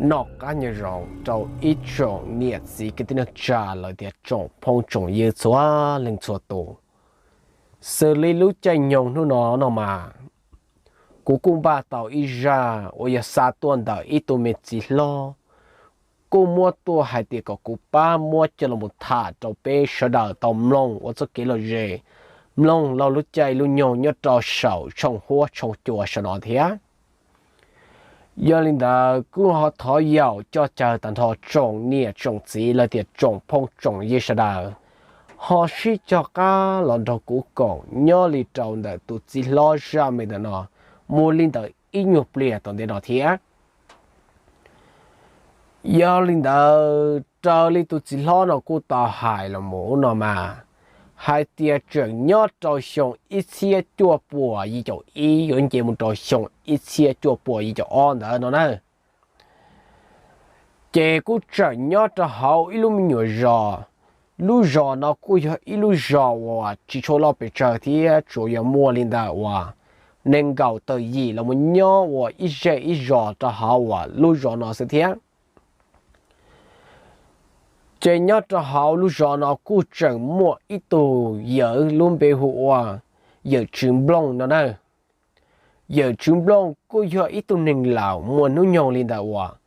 Noj qab nyob zoo rau ib tsoom niam txiv kwv tij neej tsa lawm thiab tsoom phooj tsoom ywg txhua leej txhua tus. Xws li lub caij nyoog hnub no no mas, kuv kuj npaj tau ib zaj uas yog xa tuaj ntawm ib tug me txiv hlob, kuj muab tuaj hais tias kom kuv pab muab coj los tham rau peb sawv daws tau mloog ua txoj kev lom zem, mloog laug lub caij lub nyoog nyob rau saum tshooj huab tshooj cua saum no thiab. Yog li ntawd kuj ho thov yaum coj caw tag nrho tsoom niam tsoom txiv lawm thiab tsoom phooj tsoom ywg sawv daws ho sib cog qab los nrog kuv koom nyob li rau ntawm tus txiv hlob zaj me ntawm no mus li ntawm ib nyuag pliag tom ntej no thiab. Yog li ntawd raws li tus txiv hlob no kuj tau hais los mus no mas, hais tias tseem nyob rau xyoo ib txhiab cuaj puas yim caum ib yuav nce mus rau xyoo ib txhiab cuaj puas yim caum ob ntawd no na. Ces kuj tseem nyob rau hauv ib lub me nyuam zos. Lub zos no kuj yog ib lub zos uas tsis tshua loj pes tsawg thiab tsuas yog muaj li ntawm uas nees nkaum tawm yim los mus nyob ua ib zej ib zos rau hauv uas lub zos no xwb thiab. Ces nyob rau hauv lub zos no kuj tseem muaj ib tug yawm lub npe hu ua yawm Tswv Nplooj no na. Yawm Tswv Nplooj kuj yog ib tug neeg laus muaj hnub nyoog li ntawm uas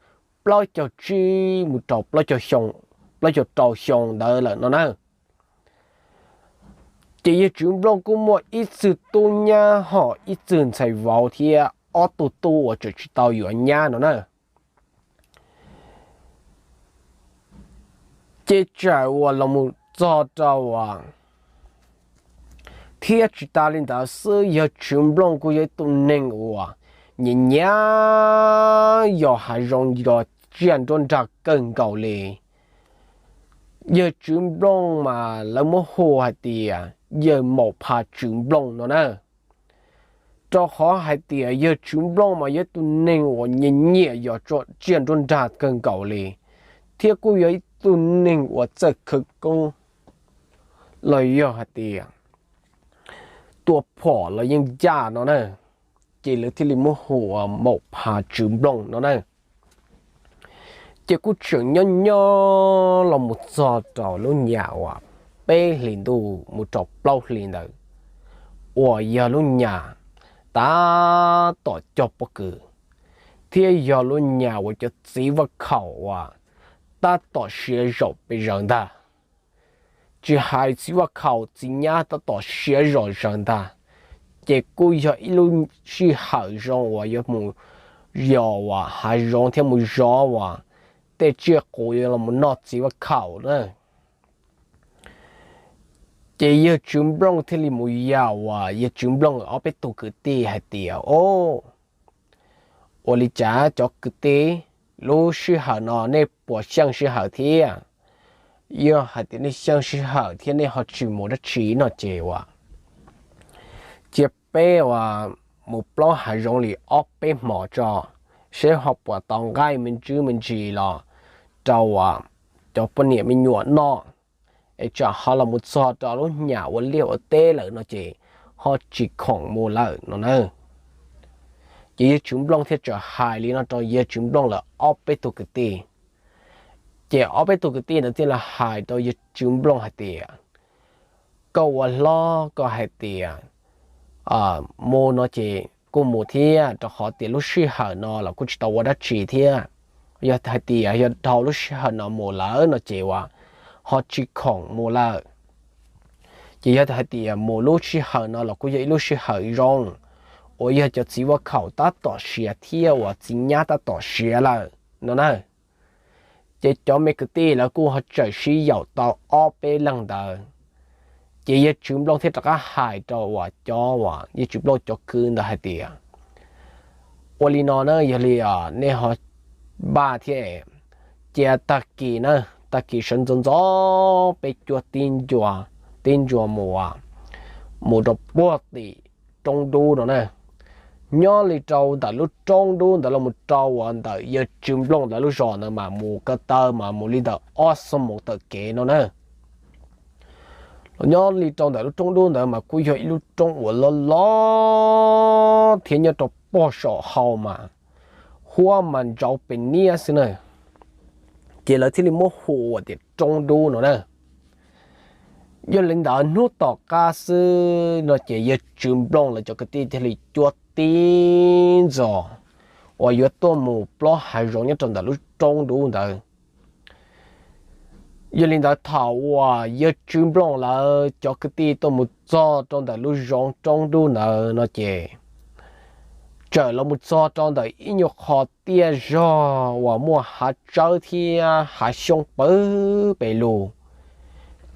plaub caug tsib mus rau plaub caug xyoo, plaub caug rau xyoo ntawd lawm no na. Ces yawg Tswv Nplooj kuj muaj ib txwg tub nyab hos ib txwg ntxhais vauv thiab ob tug tub uas tseem tsis tau yuav nyab no na. Ces txawm uas los mus txog rau uas, thiab tsis tas li ntawd xwb, yawg Tswv Nplooj kuj yog ib tug neeg uas nyiam nyiam yos hav zoov yos tsiaj nruab nrag kawg nkaus li. Yawg Tswv Nplooj mas lawv muab hu hais tias yawg Maum Pha Tswv Nplooj no na. Rau qhov hais tias yawg Tswv Nplooj mas yog ib tug neeg uas nyiam nyiam yos tsiaj nruab nrag kawg nkaus li, thiab kuj yog ib tug neeg uas txawj khawv koob los yog hais tias tua phom los yeej ncaj no na. Ces lawv thiaj li muab hu ua Maum Pha Tswv Nplooj no na. Ces kuj tseem nyob nyob los mus txog rau lub nyam uas peb hlis ntuj mus rau plaub hlis ntawd, uas yog lub nyam tab tom cog pob kws, thiab yog lub nyam uas cov txiv vaj khaum uas tab tom siav zom pes zaws ntag. Tsis hais txiv vaj khaum txiv nyab tab tom siav zom zaws ntag, ces kuj yog ib lub sij hawm zoo uas yuav mus yos uas hav zoov thiab mus zov uas tej tsiaj qus yuav los noj txiv vaj khaum na. Ces yawg Tswv Nplooj thiaj li mus yaum uas yawg Tswv Nplooj ob peb tug kwv tij hais tias, O, ua li cas cov kwv tij, lub sij hawm no nej puas xyeej sij hawm thiab? Yog hais tias nej xyeej sij hawm thiab nej ho tsis mus dab tsi no ces uas cia peb uas mus plaub hav zoov li ob peb hmos tso, seb ho puas tau nqaij me ntsis me ntsis los rau uas cov poj niam me nyuam noj, es tsam ho los mus txog rau lub nyam ua liaj ua teb lawm no ces ho tsis khoom mus lawm no na. Ces yawg Tswv Nplooj thiaj txawm hais li no rau yawg Tswv Nplooj lawv ob peb tug kwv tij. Ces ob peb tug kwv tij ntawd thiaj li hais rau yawg Tswv Nplooj hais tias, Koj ua hlob koj hais tias mus no ces kuj mus thiab, rau qhov tias lub sij hawm no los kuj tsis tau ua dab tsi thiab. Yog hais tias yog dhau lub sij hawm no mus lawm no ces uas ho tsis khoom mus lawm. Ces yog hais tias mus lub sij hawm no los kuj yog ib lub sij hawm zoo uas yog cov txiv vaj khaum tab tom siav thiab uas txiv nyab tab tom siav lawm no na. Ces cov me kwv tij lawv kuj ho txawm sib yaum tau ob peb leeg ntawd. Ces yawg Tswv Nplooj thiaj rov qab hais rau uas cov uas yawg Tswv Nplooj cov kwv ntawd hais tias, Ua li no na, yog li nej ho npaj thiab, cia tag kis na, tag kis sawv ntxov ntxov peb cuab tib ncua, tib ncua mus, mus rau puag tim roob dub no na. Nyob li rau ntawm lub roob dub ntawd los mus rau uas ntawm yawg Tswv Nplooj ntawd lub zos ntawd mas mus ko taw mas mus li ntawm ob xuab moos taw kev no na. Los nyob li rau ntawm lub roob dub ntawd mas kuj yog ib lub roob uas loj loj thiab nyob rau puag saum hau mas huab mas ntsauv pes niab xwb na. Ces lawv thiaj li muab hu ua tias roob dub no na. Yog li ntawd hnub tom qab xwb no ces yawg Tswv Nplooj lawv cov kwv tij thiaj li cuab tib ntxov uas yuav tuaj mus plob hav zoov nyob rau ntawm lub roob dub ntawd. Yog li ntawd thaum uas yawg Tswv Nplooj lawv cov kwv tij tuaj mus txog rau ntawm lub zoov roob dub ntawd no ces txawm los mus txog rau ntawm ib nyuag qho tiaj zog uas muaj hav tsawb thiab hav xyoob pawg pes lug.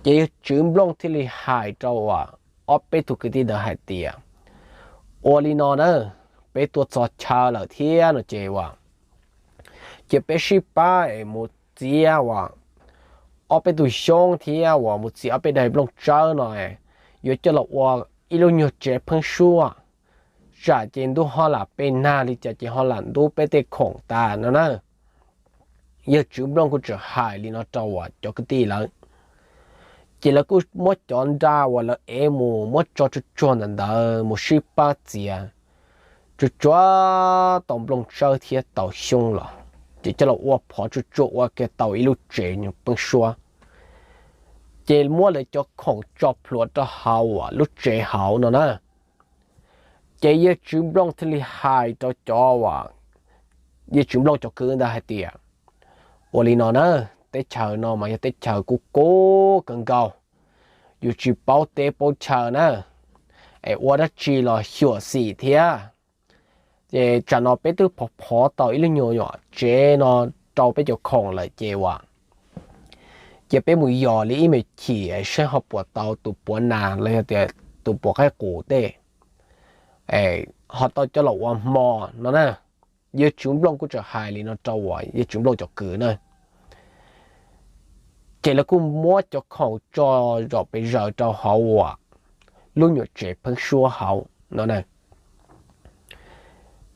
Ces yawg Tswv Nplooj thiaj li hais rau uas ob peb tug kwv tij ntawd hais tias, ua li no na, peb tuaj txog chaw lawm thiab no ces uas cia peb sib pab es mus txiav uas ob peb tug xyoob thiab uas mus txiav ob peb daim nplooj tsawb no yuav coj los ua ib lub nyuag tsev pheeb suab, tsam ces ntuj ho lam pes nag li cas ces ho lam ntub peb tej khoom tas no na. Yawg Tswv Nplooj kuj txawm hais li no rau uas cov kwv tij lawv. Ces lawv kuj muab cov nra uas lawv ev mus muab tso tsuag tsuag ntawm ntawd mus sib pab txiav, tsuag tsuag tau nplooj tsawb thiab tau xyoob los, ces coj los ua phov tsuag tsuag ua kiag tau ib lub tsev pheeb suab. Ces muab lawv cov khoom tso plhuav rau hauv uas lub tsev hauv no na. Ces yawg Tswv Nplooj thiaj li hais rau cov uas yawg Tswv Nplooj cov kwv ntawd hais tias, ua li no na, teb chaws no mas yog teb chaws kub kub kawg nkaus, yus tsis paub teb paub chaw na, es ua dab tsi los xyuam xim thiab. Ces tsam no peb twb phov phov tau ib lub nyuag nyuam tsev no rau peb cov khoom lawm ces uas cia peb mus yos li ib me chim saib ho puas tau tus puav nas los yog tias tus puav qaib qus tej, ho tau coj los ua hmo no na. Yawg Tswv Nplooj kuj txawm hais li no rau uas yawg Tswv Nplooj cov kwv na. Ces lawv kuj muab cov khoom tso zom pes zaws rau hauv uas lub nyuam tsev pheeb suab hauv no na.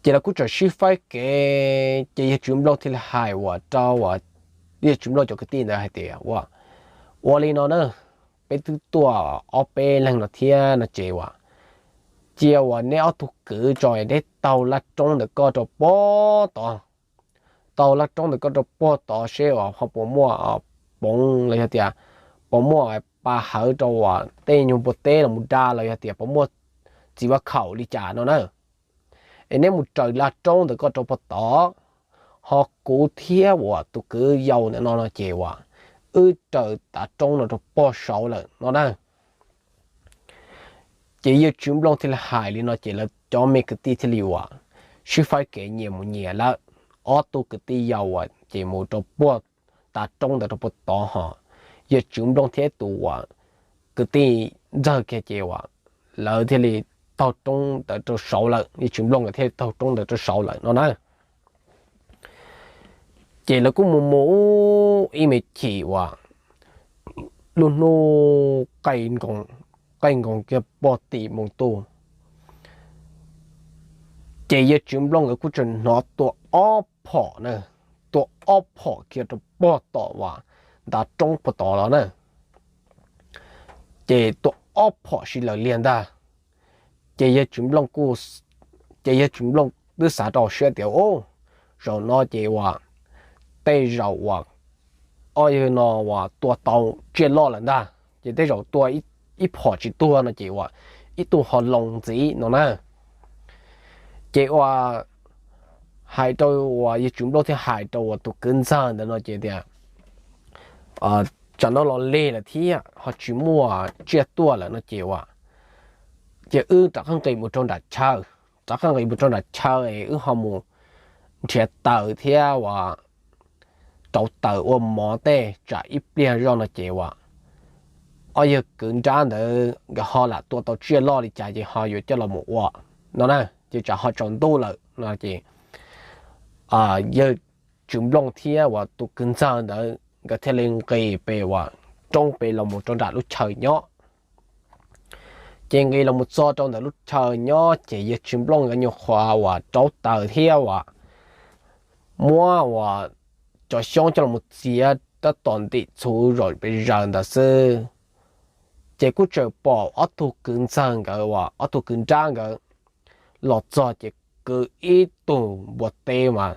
Ces lawv kuj txawm sib faib kev, ces yawg Tswv Nplooj thiaj li hais uas rau uas yawg Tswv Nplooj cov kwv tij ntawd hais tias, ua li no na, peb twb tuaj ob peb leeg no thiab no ces uas cia uas neb ob tug kwv tso neb taug laj roob ntawm koj rau puag tod, taug laj roob ntawm koj rau puag tod seb uas ho puas muaj poov los yog tias puas muaj pa hawv rau uas tej nyuag npua teb los mus da los yog tias puas muaj txiv vaj khaum li cas no na. Es neb mus raws laj roob ntawm koj rau puag tod, ho kuv thiab uas tus kwv yau ntawm no no ces uas wb raws tav roob no rau puag saud lawm no na. Ces yawg Tswv Nplooj thiaj li hais li no ces lawv cov me kwv tij thiaj li uas sib faib kev nyias mus nyias lawm. Ob tug kwv tij yau uas ces mus rau puag tav roob ntawd rau puag tod ho yawg Tswv Nplooj thiab tus uas kwv tij ntxawg kiag ces uas lawv thiaj li taug roob ntawd rau saud lawm, yawg Tswv Nplooj thiaj li taug roob ntawd rau saud lawm no na. Ces lawv kuj mus mus ib me chim uas lub hnub qaij nkoos kiag puag tim moos tuj, ces yawg Tswv Nplooj nkawd kuj tseem hnov tua ob phom na, tua ob phom kiag rau puag tom uas ntav roob puag tod los na. Ces tua ob phom sib law liag ntag. Ces yawg Tswv Nplooj kuj, ces yawg Tswv Nplooj twb xav rau siab tias, u, zaum no ces uas tej zaum uas ob yawg no uas tua tau tsiaj loj lawm ntag, ces tej zaum tua ib phom tsis tuag no ces uas ib tug ho loo ntxiv no na. Ces uas hais rau uas yawg Tswv Nplooj thiaj hais rau uas tus kwv ntxawg ntawd no ces tias, tsam no los lig lawm thiab ho tsis muaj tsiaj tuaj lawm no ces uas, ces wb rov qab nqis mus rau nram chaw, rov qab nqis mus rau nram chaw es wb ho mus nrhiav taws thiab uas rauv taws ua mov tej, tsam ib pliag zoj no ces uas ob yawg kwv nrab ntawd nkawd ho lam tua tau tsiaj loj li cas ces ho yuav coj los mus ua no na, ces tsam ho tsaus ntuj lawm no ces yawg Tswv Nplooj thiab uas tus kwv ntxawg ntawd nkawd thiaj li nqis pem uas roob pem los mus rau nram lub chaw nyob. Ces nqis los mus txog rau ntawm lub chaw nyob ces yawg Tsis Nplooj nkawd nyuam qhuav uas rauv taws thiab uas muab uas cov xyoob coj los txiav tab tom ntim txhuv zom pes zaws ntawd xwb. Ces kuj tseem pom ob tug kwv ntxawg nkawd uas ob tug kwv nrab nkawd los txog ces kwv ib tug npua teb mas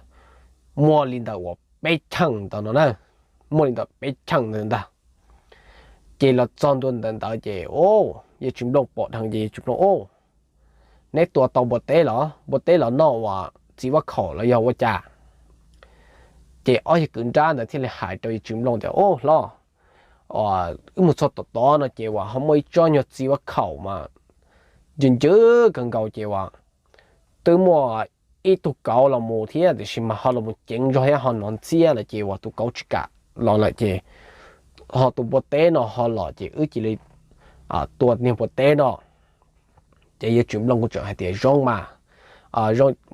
muaj li ntawm uas peb cheej ntawd no na, muaj li ntawm peb cheej ntawd ntag. Ces los txog ntua ntawd ntawd ces, o, yawg Tsis Nplooj pom dheev ces yawg Tsis Nplooj, o, neb tua tau npua teb los? Npua teb los noj uas txiv vaj khaum los yog ua cas? Ces ob yawg kwv nrab ntawd thiaj li hais rau yawg Tsis Nplooj tias, o, hlob, wb mus txog tom tod no ces uas ho muaj ib tsob nyuag txiv vaj khaum mas ncw ncw kawg nkaus ces uas twb muaj ib tug kauv los mus thiab tiam sis mas ho los mus ceev zog thiab ho hnov ntxiab lawm ces uas tus kauv tsis kam los lawm ces ho tus npua teb no ho los ces wb cia li tua niag npua teb no. Ces yawg Tsis Nplooj kuj tseem hais tias zoo mas,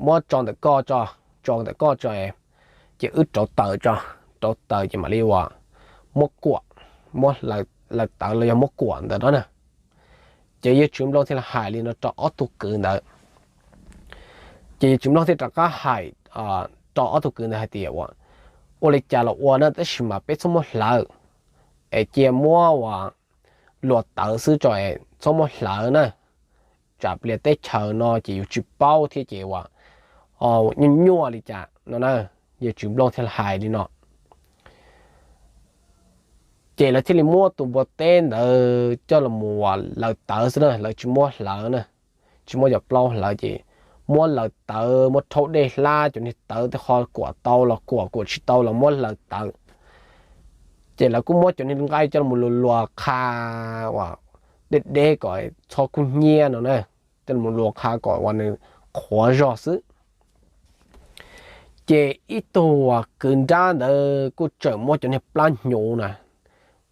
muab tso ntawm koj tso, tso ntawm koj tso, ces wb rauv taws tso, rauv taws ces mam li uas muab kuam, muab hlawv taws los yog muab kuam ntawm no na. Ces yawg Tsis Nplooj thiaj li hais li no rau ob tug kwv ntawd. Ces yawg Tsis Nplooj thiaj rov qab hais rau ob tug kwv ntawd hais tias, ua li cas los ua na, tab sis mas peb txhob muab hlawv, es cia muab uas luas tawv xwb tso, txhob muab hlawv na, tsam pliag teb chaws no ces yus tsis paub thiab ces uas nyuaj nyuaj li cas no na. Yawg Tsis Nplooj thiaj li hais li no. Ces lawv thiaj li muab tus npua teb ntawd coj los mus uas lawv tawv xwb na, lawv tsis muab hlawv na, tsis muab cov plaub hlawv ces muab lawv tawv, muab rhaub dej hlab cov niag tawv tej qho kuam tau los kuam, kuam tsis tau los muab lawv tawv. Ces lawv kuj muab cov niag nqaij coj los luas luas qha uas deb deb kom txhob kub hnyiab no na, coj los luas qha kom uas nws qhuav zog xwb. Ces ib tug uas kwv nrab ntawd kuj tseem muab cov niag plab hnyuv na,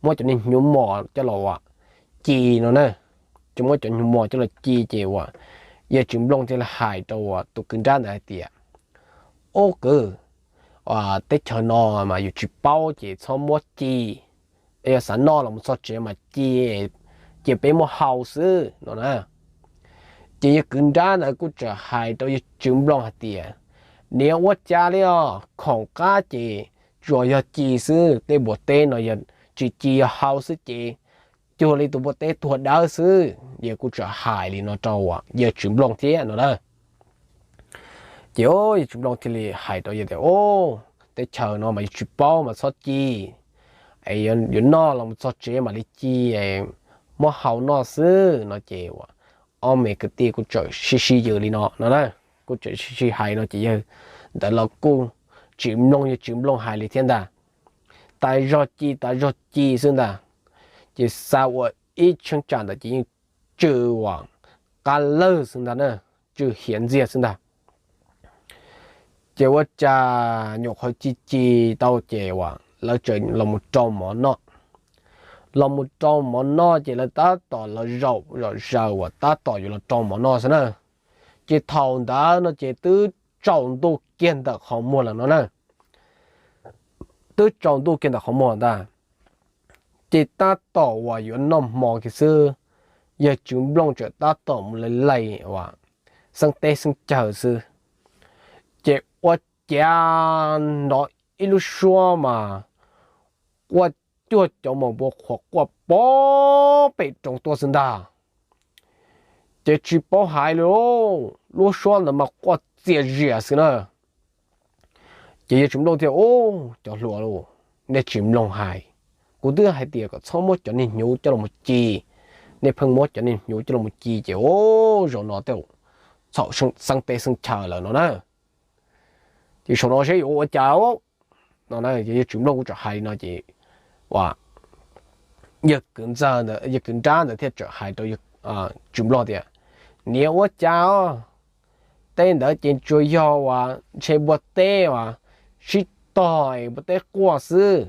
muab cov niag hnyuv mos coj los uas ci no na, ces muab cov hnyuv mos coj los ci ces uas yawg Tsis Nplooj thiaj li hais rau uas tus kwv nrab ntawd hais tias, ob kwv, teb chaws no mas yus tsis paub ces txhob muab ci, yog xav noj los mus txog tsev mas ci, cia peb muab hau xwb no na. Ces yawg kwv nrab ntawd kuj tseem hais rau yawg Tsis Nplooj hais tias, niam, ua cas li os, khoom qab ces tsuas yog ci xwb, tej npua teb no yog tsis ci yog hau xwb ces cuag li tus npua teb tuag dawb xwb. Yawg kuj tseem hais li no rau yawg Tsis Nplooj thiab no na. Ces yawg Tsis Nplooj thiaj li hais rau yawg tias, o, teb chaws no mas yus tsis paub mas txhob ci, es yuav noj los mus txog tsev mam li ci, muab hau noj xwb no ces uas ob me kwv tij kuj tseem sib sib yws li no no na, kuj tseem sib sib hais no ces yawg ntawd los kuj tsis mloog yawg Tsis Nplooj hais li thiab ntag. Tas zog ci tas zog ci xwb ntag, ces xav ua ib cheeb tsam ntawd ces yeej tsw uas qab lawg xwb ntag na, tsw hiav ntxiag xwb ntag. Ces ua cas nyuam qhuav ci ci tau ces uas lawv tseem los mus rau mov noj. Los mus rau mov noj ces lawv tab tom los zaum zom zaws uas tab tom yuav los rau mov noj xwb na. Ces thaum ntawd no ces twb tsaus ntuj kiag ntawm qhov muag lawm no na. Twb tsaus ntuj kiag ntawm qhov muag ntag. Ces tab tom uas yuav noj hmo kiag xwb, yawg Tswv Nplooj tseem tab tom mus laij laij uas xeeb teb xeeb chaw xwb, ces ua cas hnov ib lub suab mas quaj cuag cov maum npua qhuav quaj pem roob tuaj xwb ntag. Ces tsis paub hais li, lub suab ntawd mas quaj txias zias xwb na. Ces yawg Tswv Nplooj thiaj, Ub, cov hluas lauj, nej tsis mloog hais, kuv twb hais tias kom txhob muab cov niag hnyuv coj los ci, nej pheej muab cov niag hnyuv coj los ci ces ub, zaum no tej txhaum xeeb teb xeeb chaw lawm no na. Ces saum no seb yuav ua cas no na. Yawg Tswv Nplooj kuj tseem hais li no ces yawg kwv nrab ntawd thiaj tseem hais rau Tswv Nplooj tias, Niam, ua cas os, tej ntawd ces tsuas yog uas ntshe npua teb uas sib tog es npua teb quaj xwb,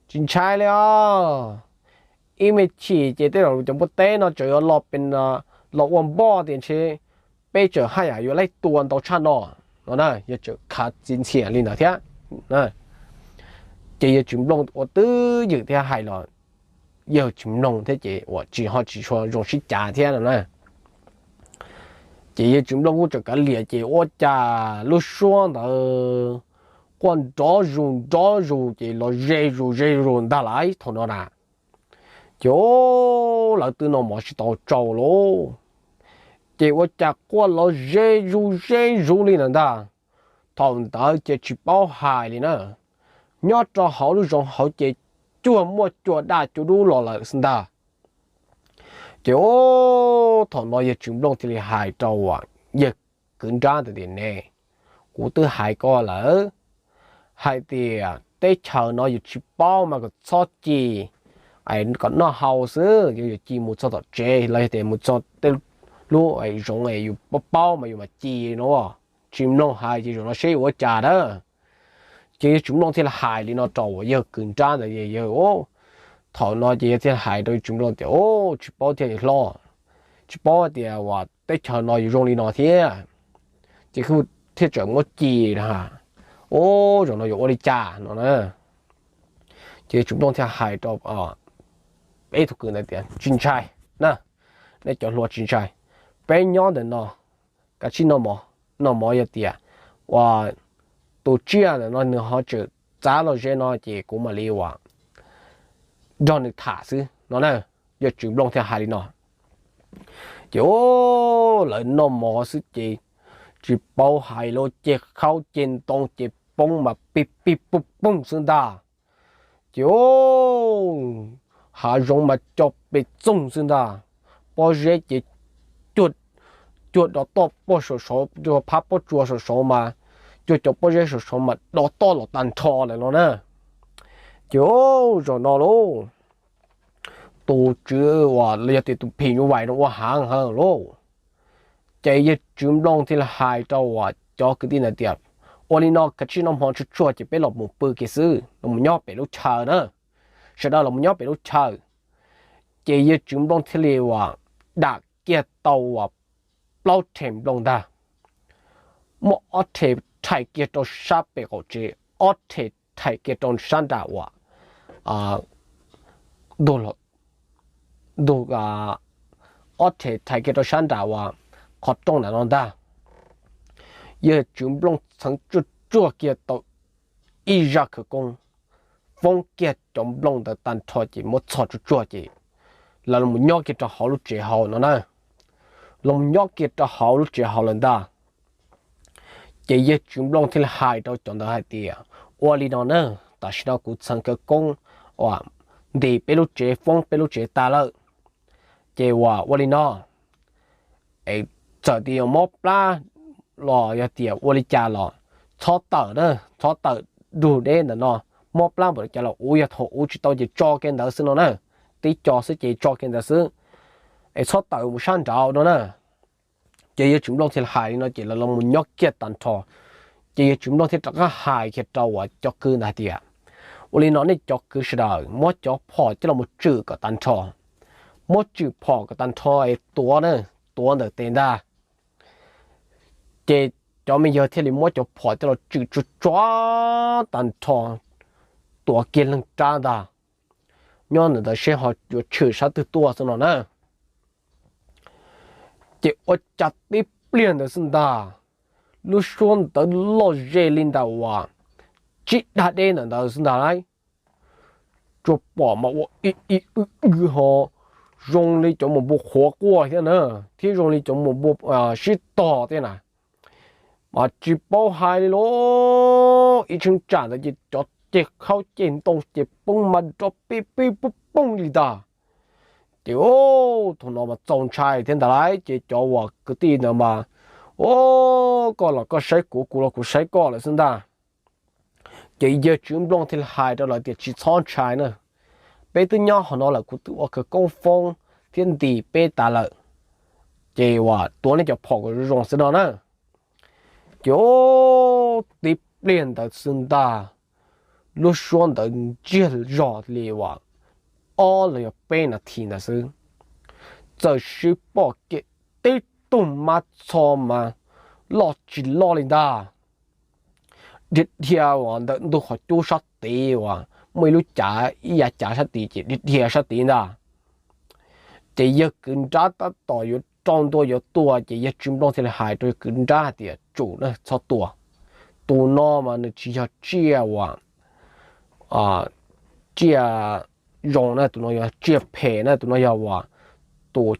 tsis ntshai li os. Ib me chim ces tej zaum cov npua teb no tseem yuav los pem, los ua npoj tias ntshe peb tseem haj yam yuav laib tua ntau tshaj no no na. Yawg tseem khav txiv ntxhias li ntawd thiab. Ces yawg Tswv Nplooj ua twj ywm thiab hais los yawg tsis mloog thiab ces uas tsis ho tsis tshua zoo sib cav thiab no na. Ces yawg Tswv Nplooj kuj tseem kav liam ces ua cas lub suab ntawd quaj nrov zus nrov zus ces los ze zus ze zus ntag lauj thaum no na. Ces lawv twb noj mov tsis tau tsau lauj, ces ua cas quaj los ze zus ze zus li ntawd ntag. Thaum ntawd ces tsis paub hais li na, nyob rau hauv lub zoov hauv ces cuag muaj cua daj cua dub los lawm xwb ntag. Ces thaum no yawg Tswv Nplooj thiaj li hais rau yawg kwv nrab ntawd tias, Ne, kuv twb hais koj lawm hais tias teb chaws no yus tsis paub mas kom txhob ci, kom noj haus xwb, yus yuav ci mus txog tom tsev los yog tias mus txog tej lub zoov yus paub paub mas yus mam ci no. Tsis mloog hais ces zaum no seb yuav ua cas na. Ces yawg Tswv Nplooj thiaj li hais li no rau yawg kwv nrab ntawd, yawg, thaum no ces yawg thiaj hais rau yawg Tswv Nplooj tias, Tsis paub thiab hlob, tsis paub tias uas teb chaws no yuav zoo li no thiab, ces kuv thiaj tseem muab ci na. Ub, zaum no yuav ua li cas no na? Ces yawg Tswv Nplooj thiaj hais rau peb tug kwv ntawd tias, Tsis ntshai na, nej cov hluas tsis ntshai, peb nyob ntawm no kav tsij noj mov, noj mov yog tias uas tus tsiaj ntawm no nws ho tseem txav los ze no ces kuv mam li uas nrog nws tham xwb no na. Yawg Tswv Nplooj thiaj hais li no. Ces lawv noj mov xwb ces tsis paub hais lawm, ceg khaub ceg ntoo ces poob mas pig pig poog poog xwb ntag. Ces hav zoov mas co pes txoog xwb ntag. Pob zeb ces cuag dov toj pob saum saud, cuag phab pob tsuas saum saud mas, cuag cov pob zeb saum saud mas dov toj los tag nrho lawm no na. Ces zaum no lauj, tus tswv uas los yog tias tus phim nyuj vais no ua heev heev lauj. Ces yawg Tswv Nplooj thiaj li hais rau uas cov kwv tij ntawd tias, Ua li no kav tsij noj hmo tsuag tsuag ces peb los mus pw kiag xwb, los mus nyob pem lub chaw na. Sawv daws los mus nyob pem lub chaw. Ces yawg Tswv Nplooj thiaj li uas dam kiag tau uas plaub rhe nplooj ntag. Muab ob rhe rhais kiag rau sab pem qaum tsev, ob rhe rhais kiag rau sab nram uas ntug, ob rhe rhais kiag rau sab nram uas qhov rooj ntawm no ntag. Yawg Tswv Nplooj txheev tsuag tsuag kiag tau ib zaj khawv koob, foob kiag cov nplooj ntawd tag nrho ces muab txhos tsuag tsuag ces lawv los mus nyob kiag rau hauv lub tsev hauv no na. Los mus nyob kiag rau hauv lub tsev hauv lawm ntag. Ces yawg Tswv Nplooj thiaj li hais rau cov ntawd hais tias, Ua li no na, tam sim no kuv txheev khawv koob uas ntim peb lub tsev, foob peb lub tsev tas lawm. Ces uas ua li no, es txawm tias yuav mob plab los yog tias ua li cas los txhob tawm na, txhob tawm rug deb ntawm no. Mob plab npaum li cas los ua yog thaum ua tsis tau ces tso kiag ntawd xwb no na. Tib co xwb ces tso kiag ntawd xwb, es txhob tawm mus sab nraud no na. Ces yawg Tswv Nplooj thiaj li hais li no ces lawv los mus nyob kiag tag nrho. Ces yawg Tswv Nplooj thiaj rov qab hais kiag rau uas cov kwv ntawd hais tias, Ua li no nej cov kwv sawv daws muab cov phom coj los mus tswm kom tag nrho. Muab tswm phom kom tag nrho es tuav na, tuav ntawm tes ntag. Ces cov me yawg thiaj li muab cov phom coj los tswm tsuag tsuag tag nrho, tuav kiag leeg rab ntag. Nyob ntawm ntawd seb ho yuav tshwm sab twg tuaj xwb no na. Ces ua cas tib pliag ntawd xwb ntag, lub suab ntawd loj ze li ntawm uas tsib dag deb ntawm ntawd xwb ntag lauj. Tsuas pom mas ua ib ib wb wb ho zoo li cov mus npua qhuav quaj thiab na, thiab zoo li cov mus npua sib tog thiab na. Mas tsis paub hais li lauj, ib cheeb tsam ntawd ces cov ceg khaub ceg ntoo ces poob mas nrov pib pib poob poob li ntag. Ces thaum no mas txaus ntshai thiab ntag lauj, ces cov uas kwv tij ntawd mas, o, koj los koj saib kuv, kuv los kuv saib koj lawm xwb ntag. Ces yawg Tswv Nplooj thiaj li hais rau lawv tias tsis txhob ntshai na, peb twb nyob hauv no lawm, kuv twb ua khawv koob foob thiab ntim peb tas lawm, ces uas tuav nej cov phom kom zoo zoo xwb no na. Ces tib pliag ntawd xwb ntag, lub suab ntawd ntsiag zog li uas ob los yog peb nas this ntawd xwb, txawm siv pom kiag tib tug mab txho mas loj tsis loj li ntag, dhia dhia uas ntawm ntug qhov cub sab tid uas muaj ib lub cav, ib yav cav sab tid ces dhia dhia sab tid ntag. Ces yawg kwv nrab tab tom yuav rau ntua yuav tua ces yawg Tswv Nplooj thiaj li hais rau yawg kwv nrab hais tias, tsum na, txhob tua. Tus no mas nws tsis yog tsiaj uas tsiaj zoo na, tus no yog tsiaj phem na, tus no yog uas tus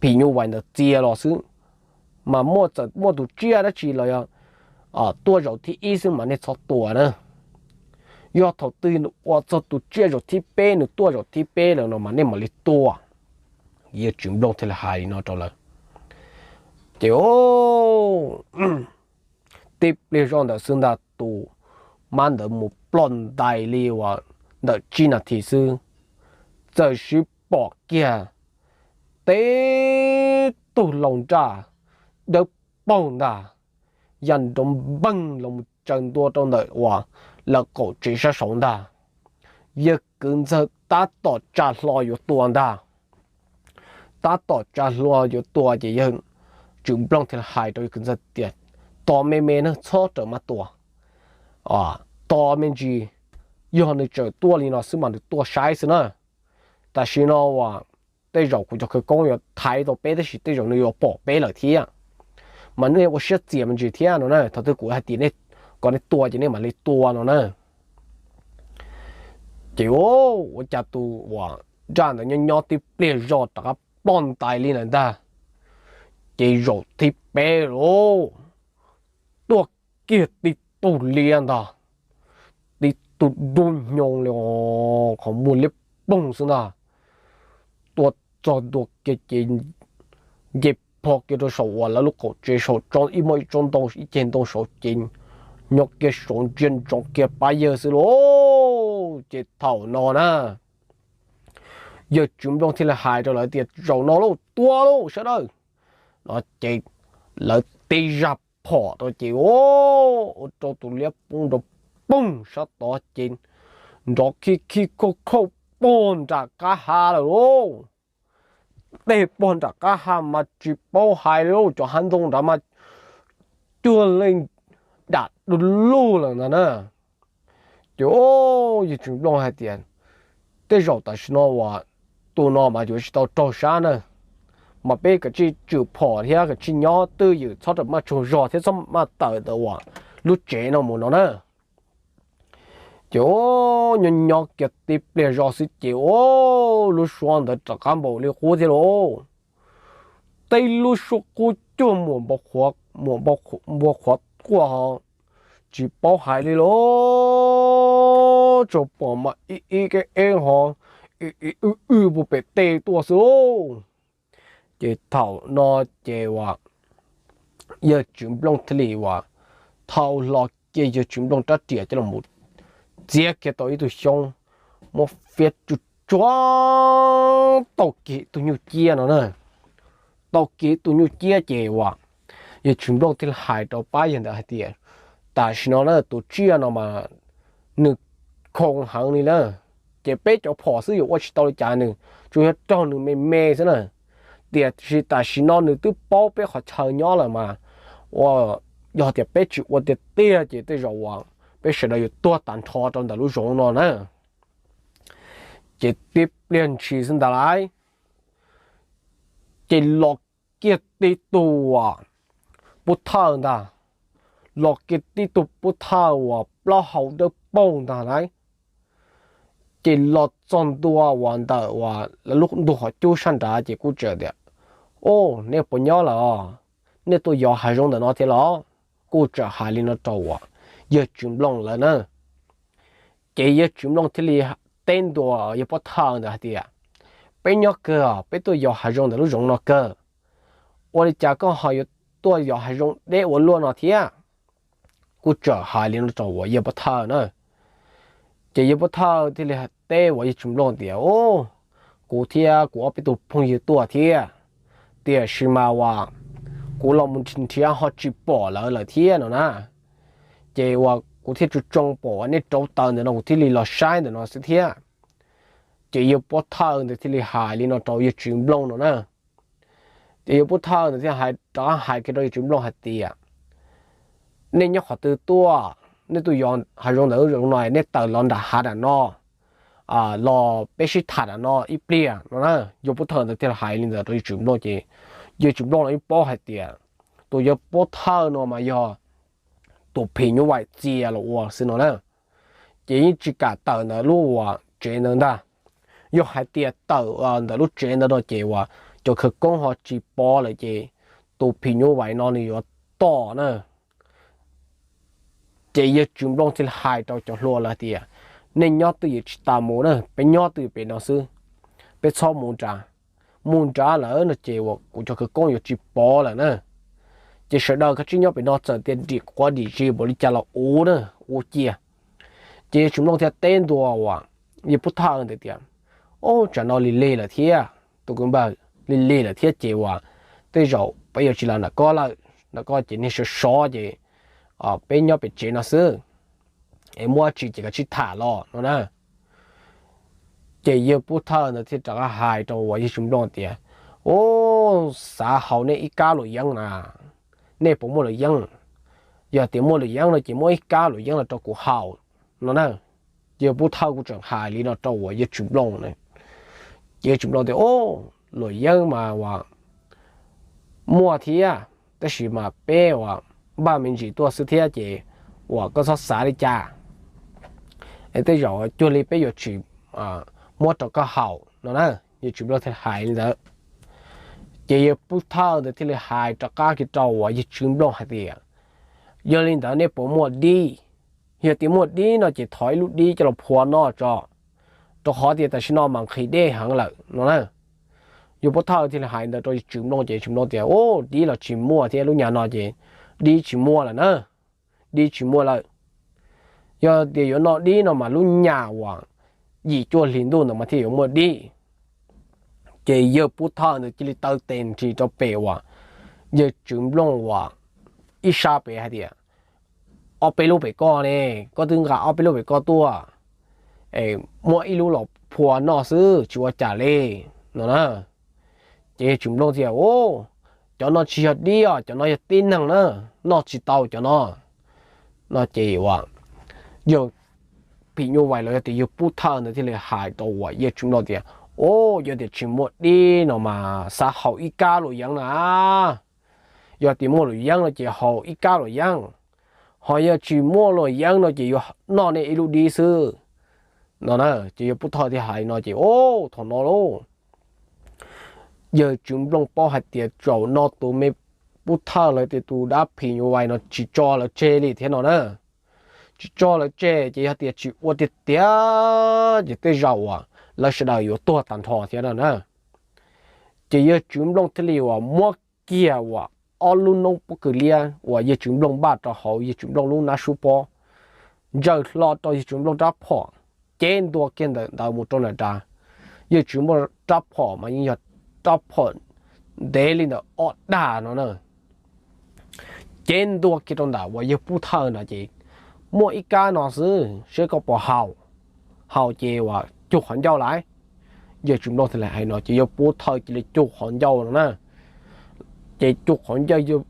phim nyuj vais ntawd txia los xwb. Mas muaj, txawm muaj tus tsiaj dab tsi los yog tuaj zaum thib ib xwb mas nej txhob tua na. Yog thaum twg nws ua txog tus tsiaj zaum thib peb, nws tuaj zaum thib peb lawm no mas nej mam li tua. Yawg Tswv Nplooj thiaj li hais li no rau lawv. Ces tib pliag zoj ntawd xwb ntag, tus mab ntawd mus ploj ntais li uas ntawm tsib nas this xwb, txawm siv pom kiag tib tug laus nraj dawb paug ntag, ya nrov npeeg los mus tsaws ntua rau ntawm uas lawv qaum tsev sab saud ntag. Yawg kwv ntxawg tab tom tsa hlo yuav tua ntag. Tab tom tsa hlo yuav tua ces yawg Tswv Nplooj thiaj li hais rau yawg kwv ntxawg tias, tos me me na, txhob rawm maj tua. Tos me ntsis, yog nws tseem tuaj li no xwb mas nws tuaj saib xwb na. Tam sim no uas tej zaum kuv cov khawv koob yuav thaiv tau peb tab sis tej zaum nws yuav pom peb lawm thiab. Mas nej ua siab txias me ntsis thiab no na, thaum twg kuv hais tias kom nej tua ces nej mam li tua no na. Ces ua cas tus uas nraj ntawd nyob nyob tib pliag zoj rov qab ploj ntais li ntawd ntag. Ces zaum thib peb lauj, tuaj kiag tib tug liab ntag, tib tug dub nyo li qhov muag liab ploog xwb ntag. Tuaj txog ntua kiag ces nce plho kiag rau saum uas lawv lub qaum tsev saum, ib muaj ib tsob ntoo, ib ceg ntoo saud ces nyob kiag saud ntsia ntsoov kiag pab yawg xwb lauj. Ces thaum no na, yawg Tswv Nplooj thiaj li hais rau lawv tias, zaum no lauj, tua lauj sawv daws. No ces lawv tib zaj phom rau ces ua rau tus liab poob nrov poog sab tod ces nrov khib khib khauj khauj pog nram qab hav lawm lauj. Tej pog nram qab hav mas tsis paub hais li lauj, cov hav ntoo nrad mas cuag leej dam du lug lawm ntag na. Ces yawg Tswv Nplooj hais tias, tej zaum tam sim no uas tus no mas yuav tsis tau raug sab na, mas peb kav tsij tswm phom thiab kav tsij nyob twj ywm, txhob rawm maj tsaug zog thiab txhob maj tawm ntawm uas lub tsev no mus no na. Ces nyob nyob kiag tib pliag zoj xwb ces ua lub suab ntawd rov qab npaum li qub thiab lauj. Tej lub suab qub cuag muam npua qhuav quaj ho, tsis paub hais li lauj, tsuas pom mas ib ib eb eb ho, ib ib wb wb puag pem tej tuaj xwb lauj. Ces thaum no ces uas yawg Tswv Nplooj thiaj li uas thau hlo kiag yawg Tswv Nplooj rab riam coj los txiav kiag tau ib tug xyoob, muab fiab tsuj tsuag tau kiag tus nyuj ciab no na. Tau kiag tus nyuj ciab ces uas yawg Tswv Nplooj thiaj li hais rau pab yawg ntawd hais tias, tam sim no na tus tsiaj no mas nws khoo heev li na, ces peb cov phom xwb yuav ua tsis tau li cas, nws tsuas yog raug nws me me xwb na. Tiam sis tam sim no nws twb paub peb qhov chaw nyob lawm mas, ua, yog tias peb tsis ua tiag tiag ces tej zaum uas peb sawv daws yuav tuag tag nrho rau ntawm lub zoov no na. Ces tib pliag ntshis xwb ntag lauj, ces los kiag tib tug uas pub thawj ntag, los kiag tib tug pub thawj uas plaub hau dawb paug ntag lauj. Ces los txog ntua uas ntawm uas lawv lub ntu qhov cub sab nrad ces kuj txawm tias, o, nej puas nyob lawm os? Nej tuaj yos hav zoov ntawm no thiab los? Kuj txawm hais li no rau uas yawg Tswv Nplooj lawv na. Ces yawg Tswv Nplooj thiaj li teb ntua yawg pub thawj ntawd hais tias, peb nyob kawg, peb tuaj yos hav zoov ntawm lub zoov no kawg. Ua li cas koj ho yuav tuaj yos hav zoov deb ua luaj no thiab? Kuj txawm hais li no rau uas yawg pub thawj na. Ces yawg pub thawj thiaj li teb uas yawg Tswv Nplooj tias, o, kuv thiab kuv ob peb tug phooj ywg tuaj thiab, tiam sis mas uas kuv los mus nrhiav ho tsis pom lawv lawm thiab no na. Ces uas kuv thiaj tsuas tsoo pom uas nej rauv taws ntawm no kuv thiaj li los saib ntawm no xwb thiab. Ces yawg pub thawj ntawd thiaj li hais li no rau yawg Tswv Nplooj no na. Ces yawg pub thawj ntawd thiaj hais rov hais kiag rau yawg Tswv Nplooj hais tias, nej nyob qhov twg tuaj? nej tuaj yos hav zoov ntawm lub zoov no, nej tawm los nram hav nram no, los peb sib tham nram no ib pliag no na. Yawg Pub Thawj ntawd thiaj hais li ntawd rau yawg Tswv Nplooj ces yawg Tswv Nplooj los yeej paub hais tias tus yawg Pub Thawj no mas yog tus phim nyuj vais txias los ua xwb no na. Ces yeej tsis kam tawm ntawm lub uas tsev ntawd ntag. Yog hais tias tawm ntawm lub tsev ntawd no ces uas cov khawv koob ho tsis pov lawm ces tus phim nyuj vais no nws yuav tom na. Ces yawg Tswv Nplooj thiaj li hais rau cov hluas lawv tias, nej nyob twj ywm tsis tas mus na, peb nyob twj ywm pem no xwb, peb txhob mus nrad. Mus nrad lawm no ces uas kuv cov khawv koob yuav tsis pov lawm na. Ces sawv daws kav tsij nyob pem no, txawm tias dim quav dim zis npaum li cas los ua na, ua cia. Ces yawg Tswv Nplooj thiaj teb ntua uas yawg Pub Thawj ntawd tias, ub, tsam no lig lig lawm thiab tus kwv npawg, lig lig lawm thiab ces uas tej zaum peb yuav tsis los nram koj lawm, nram koj ces niag sov sov ces peb nyob pem tsev no xwb, es muaj dab tsi ces kav tsij tham los no na. Ces yawg Pub Thawj ntawd thiaj rov qab hais rau uas yawg Tswv Nplooj tias, ub, xav haus nej ib kab luam yeeb na, nej puas muaj luam yeeb? Yog tias muaj luam yeeb no ces muab ib kab luam yeeb los rau kuv haus no na. Yawg Pub Thawj kuj tseem hais li no rau uas yawg Tswv Nplooj. Ces yawg Tswv Nplooj tias, ub, luam yeeb mas uas muaj thiab, tab sis mas peb uas npaj me ntsis tuaj xwb thiab ces uas koj txhob xav li cas, es tej zaum cuag li peb yuav tsis muab rau koj haus no na. Yawg Tswv Nplooj thiaj hais li ntawd. Ces yawg Pub Thawj ntawd thiaj li hais rov qab kiag rau uas yawg Tswv Nplooj hais tias, yog li ntawd nej puas muaj dib? Yog tias muaj dib no ces thov ib lub dib coj los phua noj tso, rau qhov tias tam sim no mas nqhis dej heev lawm no na. Yawg Pub Thawj thiaj li hais ntawd rau yawg Tswv Nplooj ces Tswv Nplooj tias, ub, dib los tsis muaj thiab, lub nyam no ces dib tsis muaj lawm na, dib tsis muaj lawm. Yog tias yuav noj dib no mas lub nyam uas yim cuaj hlis ntuj ntawd mas thiaj yuav muaj dib. Ces yawg Pub Thawj ntawd cia li taw tes nrhis rau pem uas yawg Tswv Nplooj uas ib sab pem hais tias, ob peb lub pem koj ne, koj twb nqa ob peb lub pem koj tuaj, muab ib lub los phua noj xwb tsis ua cas li no na. Ces yawg Tswv Nplooj tias, ub, cov no tsis yog dib os, cov no yog tib neeg na, noj tsis tau cov no no ces uas yawg phim nyuj vais los yog tias yawg Pub Thawj ntawd thiaj li hais rau uas yawg Tswv Nplooj tias, ub, yog tias tsis muaj dib no mas xav haus ib kab luam yeeb na. Yog tias muaj luam yeeb no ces haus ib kab luam yeeb, ho yog tsis muaj luam yeeb no ces yuav noj nej ib lub dib xwb no na. Ces yawg Pub Thawj thiaj hais no ces, ub, thaum no lauj, yawg Tswv Nplooj paub hais tias zaum no tus me Pub Thawj los tias tus dab phim nyuj vais no tsis tso lawv tseg li thiab no na. Tsis tso lawv tseg ces yog tias tsis ua tiag tiag ces tej zaum uas lawv sawv daws yuav tuag tag nrho thiab no na. Ces yawg Tswv Nplooj thiaj li uas muab kiag uas ob lub noob pob kws liab uas yawg Tswv Nplooj npaj rau hauv yawg Tswv Nplooj lub hnab sub pob, ntsaws hlo rau yawg Tswv Nplooj rab phom, cev ntua kiag ntawm ntawd mus rau nram nrad. Yawg Tswv Nplooj rab phom mas yeej yog rab phom ntev li ntawm ob dag no na. Cev ntua kiag rau ntawm uas yawg Pub Thawj ntawd ces, muaj ib kab no xwb, seb koj puas haus, haus ces uas cug qhov ncauj lauj. Yawg Tswv Nplooj thiaj li hais no ces yawg Pub Thawj cia li cug qhov ncauj no na. Ces cug qhov ncauj, yawg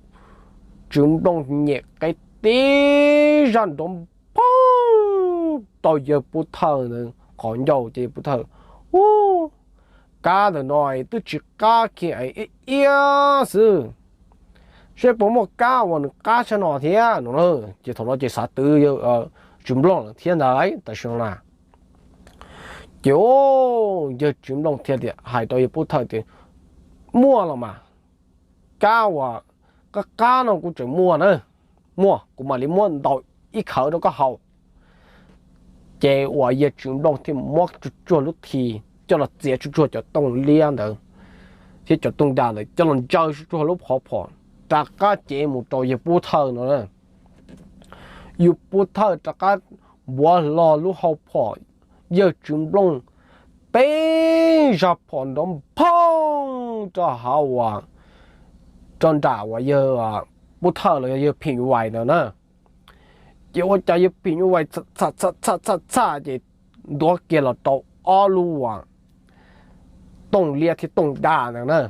Tswv Nplooj nyem qe tib zaj nrov nphooj rau yawg Pub Thawj ntawd qhov ncauj ces yawg Pub Thawj, ub, kab ntawm no twb tsis qab kiag, ib iab xwb, seb puas muaj kab uas nws qab tshaj no thiab no na. Ces thaum no ces xav twv Tswv Nplooj lawm thiab ntag tam sim no na. Ces yawg Tswv Nplooj thiaj hais rau yawg Pub Thawj tias, muaj los mas, kab uas qab qab no kuv tseem muaj na, muaj, kuv mam li muab ntaus ib khawv rau koj haus. Ces uas yawg Tswv Nplooj thiaj muab tsuj tsuag lub thi, coj los txiav tsuj tsuag cov tooj liab ntawd thiab cov tooj dag ntawd, coj los ntsaws tsuj tsuag lub qhov phom, rov qab cev mus rau yawg Pub Thawj no na. Yawg Pub Thawj rov qab npuav hlo lub hau phom, yawg Tswv Nplooj peb zaj phom nrov nphooj rau hauv uas, rau nram uas yawg Pub Thawj los yog yawg phim nyuj vais ntawd na. Ces ua cas yawg phim nyuj vais txhaj txhaj txhaj ces ntuav kiag los rau ob lub uas tooj liab thiab tooj dag ntawd na.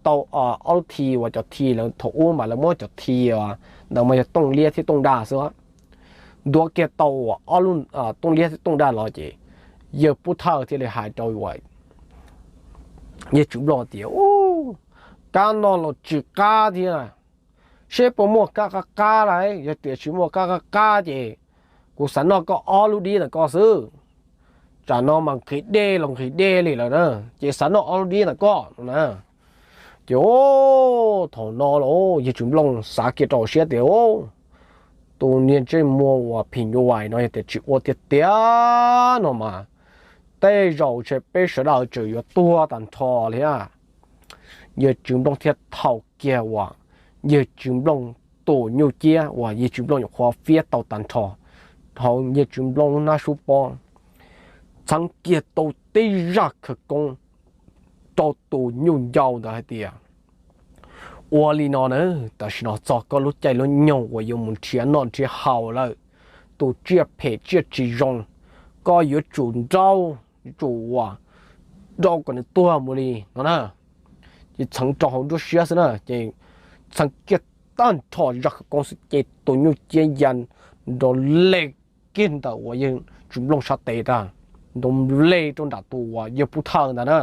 Tau ob lub thi uas cov thi lawv thaum ub mas lawv muab cov thi ntawd mas yog tooj liab thiab tooj dag xwb. ntuav kiag tau ob lub tooj liab thiab tooj daj los ces yawg Pub Thawj thiaj li hais rau yawg Tswv Nplooj tias, Ub, kab no los tsis qab thiab, seb puas muaj kab qab qab lauj. Yog tias tsis muaj kab qab qab ces kuv xav noj koj ob lub dib ntawm koj xwb. Tsam no mas nqhis dej los nqhis dej li lawm na, ces xav noj ob lub dib ntawm koj no na. Ces thaum no los yawg Tswv Nplooj xav kiag rau hauv siab tias, Tus niag ntsej muag uas phim nyuj vais no yog tias tsis ua tiag tiag no mas tej zaum ntshe peb sawv daws tseem yuav tuag tag nrho li a. Yawg Tswv Nplooj thiaj thau kiag uas yawg Tswv Nplooj tus nyuj ciab uas yawg Tswv Nplooj nyuam qhuav fiab tau tag nrho hauv yawg Tswv Nplooj lub hnab sub pob, txheeb kiag tau tib zaj khawv koob rau tus nyuj ncau ntawd hais tias, Ua li no na, tam sim no txog koj lub caij lub nyoog uas yuav mus nrhiav noj nrhiav haus lawm, tus tsiaj phem tsiaj tsis zoo, koj yuav tsum nrau, yuav tsum ua, nrau kom nws tuag mus li no na. Ces txheeb rau hauv nruab siab xwb na, ces txheeb kiag tag nrho zaj khawv koob xwb ces tus nyuj ciab ya nrov le kiag ntawm uas yawg Tswv Nplooj sab tes tag, nrov le rau nram tus uas yawg Pub Thawj ntawd na.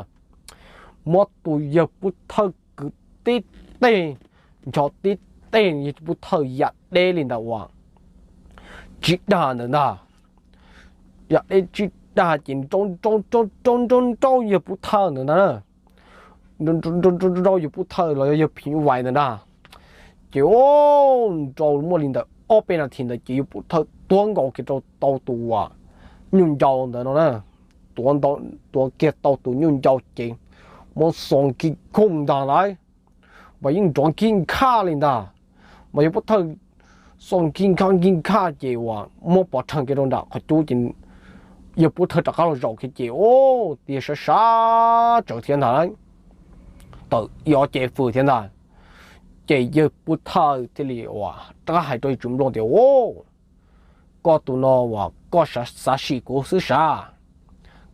Muab tus yawg Pub Thawj kwv tib teg, ncho tib teg, yawg Pub Thawj ya deb li ntawm uas tsib dag ntawd ntag. Ya deb tsib dag ces nrau nrau nrau nrau nrau nrau yawg Pub Thawj ntawd ntag na. Nrau yawg Pub Thawj los yog yawg phim nyuj vais ntawd ntag. Ces nrau muaj li ntawm ob peb nas this ntawd ces yawg Pub Thawj tuav nkaus kiag rau tau tus uas nyuj ncau ntawd no na. Tuav, tuav kiag tau tus nyuj ncau ces muab xos nkig khooj ntag lauj, mas yeej nrov nkig nkhaj li ntag. Mas yawg Pub Thawj xos nkig nkhaj nkig nkhaj ces uas muab pov rhees kiag rau nram qhov cub ces yawg Pub Thawj rov qab los zaum kiag ces ub, tias sab sab tsawv thiab ntag, tawm ob ce fws thiab ntag. Ces yawg Pub Thawj thiaj li uas rov qab hais rau yawg Tswv Nplooj tias, Ub, koj tus no uas koj xav sim kuv xwb sav?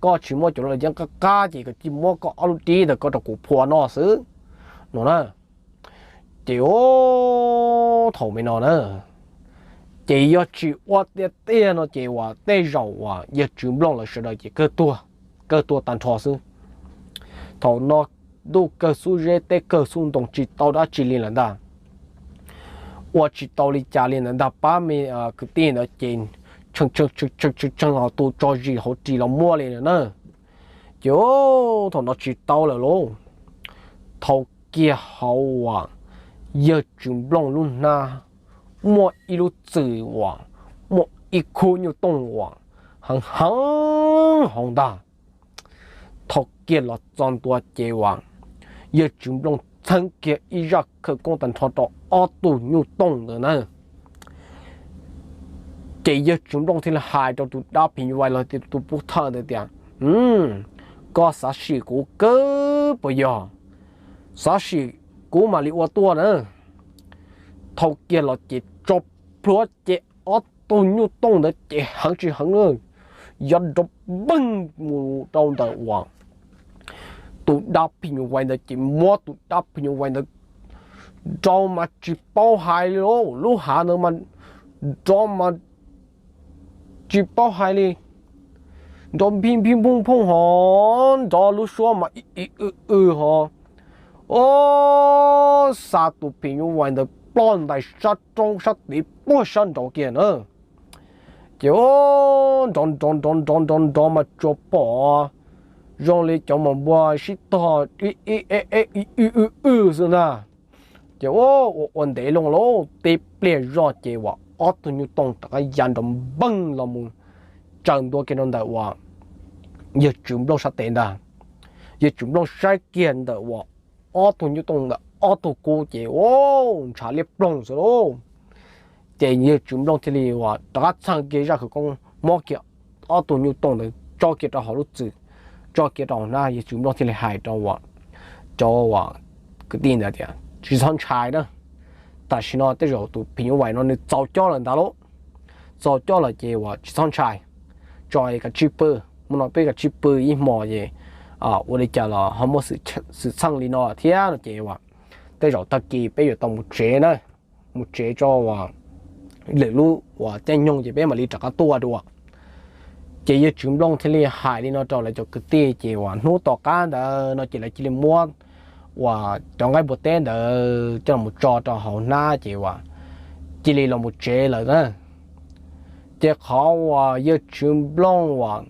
Koj tsis muab cov laj yeeb qab qab ces koj cia muab koj ob lub dib ntawd koj rau kuv phua noj xwb no na. Ces ub, thaum me no na, ces yog tsis ua tiag tiag no ces uas tej zaum uas yawg Tswv Nplooj lawv sawv daws ces kawg tuag, kawg tuag tag nrho xwb. Thaum no ntuj kawg xub zeb teb kawg xub ntoo tsis tau dab tsi li lawm ntag. Ua tsis tau li cas li ntawd ntag, pab me kwv tij ntawd ces tshee tshee tshee tshee ho tu tso zis hauv ris los muaj li na. Ces thaum no tsis tau lawm lauj, thaum kiag hauv uas yawg Tswv Nplooj lub hnab muaj ib lub txwm uas muaj ib khub nyuj tooj uas heev heev hauv ntag. Thaum kiag los txog ntua ces uas yawg Tswv Nplooj txheeb kiag ib zaj khawv koob tag nrho rau ob tug nyuj tooj ntawd na. Ces yawg Tswv Nplooj thiaj li hais rau tus dab phim nyuj vais los tus pub thawj ntawd tias, Koj xav sim kuv kawg puas yog? Xav sim kuv mam li ua tuaj na. Thaum kiag los ces tso plhuav ces ob tug nyuj tooj ntawd ces heev tsis heev na, yov nrov npeeg mus rau ntawm uas tus dab phim nyuj vais ntawd ces muab tus dab phim nyuj vais ntawd nrov mas tsis paub hais li lauj, lub hav ntawd mas nrov mas tsis paub hais li, nrov npij npij nphooj phooj ho, nrov lub suab mas i i w w ho. Ob, xa tus phim nyuj vais ntawd ploj ntais sab roob sab tid puag sab nraud kiag na. Ces nrov nrov nrov nrov nrov nrov mas tsuas pom zoo li cov maum npua sib tog i i w w xwb ntag. Ces ua ua ntev loo lauj, tib pliag zoj ces uas ob tug nyuj tooj rov qab ya nrov npeeg los mus tsaws ntua kiag rau ntawm uas yawg Tswv Nplooj sab tes ntag. Yawg Tswv Nplooj saib kiag ntawm uas ob tug nyuj tooj ntawd ob tug kub ces ua ntshav liab ploog xwb lauj. Ces yawg Tswv Nplooj thiaj li uas rov qab txheej kiag zaj khawv koob muab kiag ob tug nyuj tooj ntawd tso kiag rau hauv lub txwm, tso kiag rau hauv hnab, yawg Tswv Nplooj thiaj li hais rau uas cov uas kwv tij ntawd tias, Tsis txhob ntshai na, tam sim no tej zaum tus phim nyuj vais no nws txaus coj lawm ntag lauj. Txaus coj lawm ces uas tsis txhob ntshai, tso kav tsij pw, mus no peb kav tsij pw ib hmos ces ua li cas los ho muaj xwm txheej li no thiab no ces uas tej zaum tag kis peb yuav tau mus tsev na, mus tsev tso uas lwm lub uas caij nyoog ces peb mam li rov qab tuaj dua. Ces yawg Tswv Nplooj thiaj li hais li no rau lawv cov kwv tij, ces uas hnub tom qab ntawd no ces lawv cia li muab uas cov nqaij npua teb ntawd coj los tso rau hauv hnab ces uas cia li los mus tsev lawm na. Ces qhov uas yawg Tswv Nplooj uas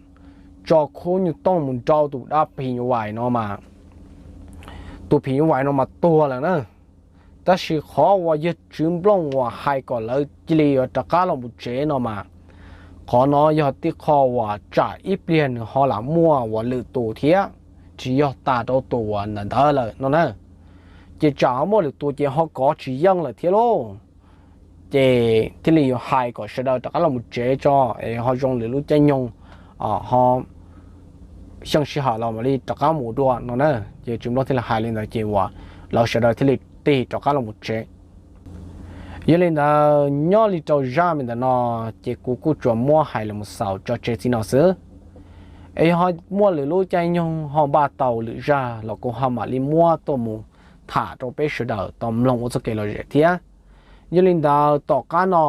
tso khub nyuj tooj mus nrau tus dab phim nyuj vais no mas, tus phim nyuj vais no mas tuag lawm na. Tab sis qhov uas yawg Tswv Nplooj uas hais kom lawv cia li yuav rov qab los mus tsev no mas, qhov no yog tib qho uas tsam ib pliag nws ho lam muaj uas lwm tus thiab, tsis yog tas rau tus uas ntawm ntawd lawm no na. Ces tsam ho muaj lwm tus ces ho kov tsis yeej lawm thiab lauj. Ces thiaj li yuav hais kom sawv daws rov qab los mus tsev tso es ho zoo lwm lub caij nyoog ho xyoo sij hawm los mam li rov qab mus dua no na. Ces Tswv Nplooj thiaj li hais li ntawd ces uas lawv sawv daws thiaj li tig rov qab los mus tsev. Yog li ntawd nyob li rau zaj me ntawm no ces kuv kuj tsuas muab hais los mus xaus tso tseg txij no xwb. Es yog ho muaj lwm lub caij nyoog ho npaj tau lwm zaj los kuv ho mam li muab tuaj mus tham rau peb sawv daws tau mloog ua txoj kev lom zem thiab. Yog li ntawd tom qab no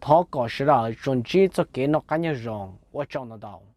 thov kom sawv daws tsuas ntsib txoj kev noj qab nyob zoo, ua tsaug ntau ntau.